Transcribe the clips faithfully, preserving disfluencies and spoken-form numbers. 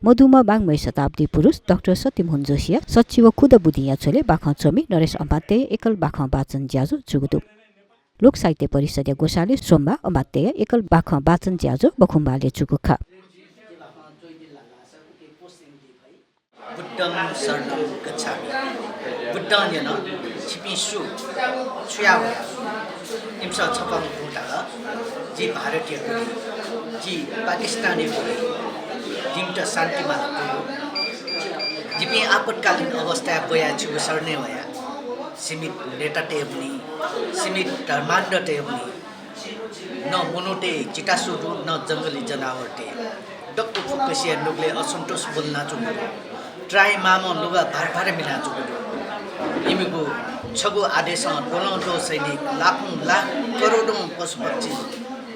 मदुम्ह बांमलाःम्ह शताब्दी पुरुष डाक्टर सत्यमोहन जोशीया सच्छि व खुदँ बुदिंया झ्वलय् बाखं च्वमि नरेश अमात्यया एकल बाखं वाचन ज्याझ्वः जूगु दु। लोक साहित्य परिषदया ग्वसालय् सोमबाः अमात्यया एकल बाखं वाचन ज्याझ्वः बखुंबहालय् जूगु खः। बुद्धं शरणं गच्छामि। बुद्धं न्यन, छिपिं सु? छु याः वया? इमिसं छकः तुं धाल, जि भारतया गुलि, जि पाकिस्तानया गुलि, जिमित शान्ति माल। जिपिं आपतकालीन अवस्थाय् ब्वयाः छिगु शरणय् वया। सीमित नेतातय् हुनी, सीमित धर्मान्धतय् हुनी, न मनूतय् चितासू दु, न जंगली जनावरतय्। दक्व फुक्कसिया नुगलय् असन्तोष ब्वलनाच्वंगु दु। त्राहि माःम्ह लुगा भार भार मिनाच्वंगु दु। इमिगु छगू आदेशं द्वलंद्वः सैनिक, लाखौं लाख करोडौं पशुपक्षी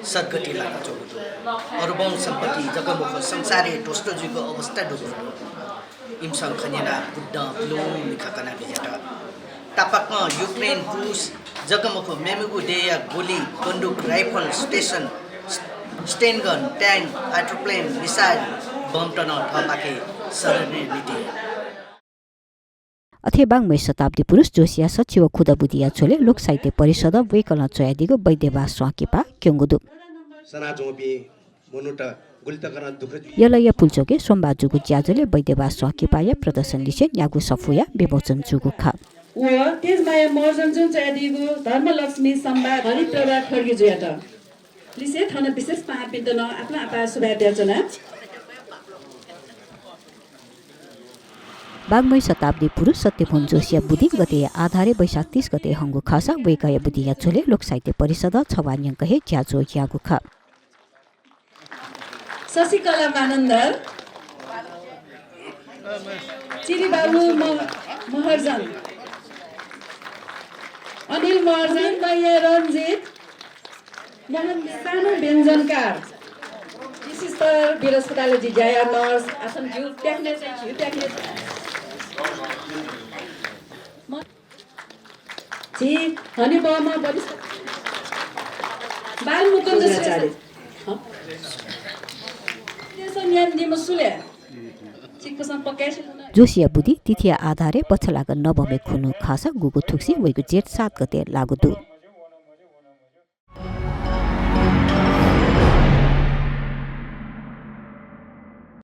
सद्गति लानाच्वंगु दु। अरबौं सम्पत्ति जक मखु, संसारय् ध्वस्त जुइगु अवस्था दुगु दु। इमिसं खँ न्यनाः बुद्धं पुलुं मिखा कना बिज्यात। तापाकं युक्रेन, रूस जक मखु, मेमेगु देय्‌या गोली, बन्दुक, राइफल, स्टेसन, sten gun, tank, fighter plane, missile, बमत नं थःपाखे शरणय् निति। अथे बांमलाःम्ह शताब्दी पुरुष जोशीया सच्छि व खुदँ बुदिंया झ्वलय् लोक साहित्य परिषदं वय्‌कलं च्वयादीगु वैद्यवास स्वां किपा क्यंगु दु। सनाच्वंपिं मनूत गुलि तक नं दुःख जु- यलया पुल्चोकय् सोमबाः जूगु ज्याझ्वलय् वैद्यवास स्वां किपाया प्रदर्शन लिसे न्यागू सफूया विमोचन जूगु खः। व तेजमाया महर्जन जुं च्वयादीगु धर्मलक्ष्मी संवाद हरिप्रभा खड्गी जुयात लिसे थन विशेष पाहांपिन्त नं आपालं आपाः सुभाय् बियाच्वना। बांमलाःम्ह शताब्दी पुरुष सत्यमोहन जोशीया बुदिं गतेया आधारय् वैशाख तीस गते हंगु खःसा वय्‌कःया बुदिंया झ्वलय् लोक साहित्य परिषदं छवाः न्यंक हे ज्याझ्वः याःगु खः। शशिकला मानन्धर, चिरिबाबु म-, महर्जन, अनिल महर्जन, मैया रञ्जित, मोहन सानु व्यञ्जनकार, विशिष्ट वीर अस्पतालय् जि ज्या याः नर्स, आसन घिउ प्याक्ने चाहिँ घिउ प्याक्ने। म-, झी हनेबहःम्ह वरिष्ठ बालमुकुन्द श्रेष्ठ। हँ? देश न्यान निम्ह सुले। चिक्कसं पक्काय् सिल न। जोशीया बुदिं तिथिया आधारय् बछलाक नवमे खुन्हु खःसा गुगु थुगुसी वइगु जेठ सात गते लाःगु दु।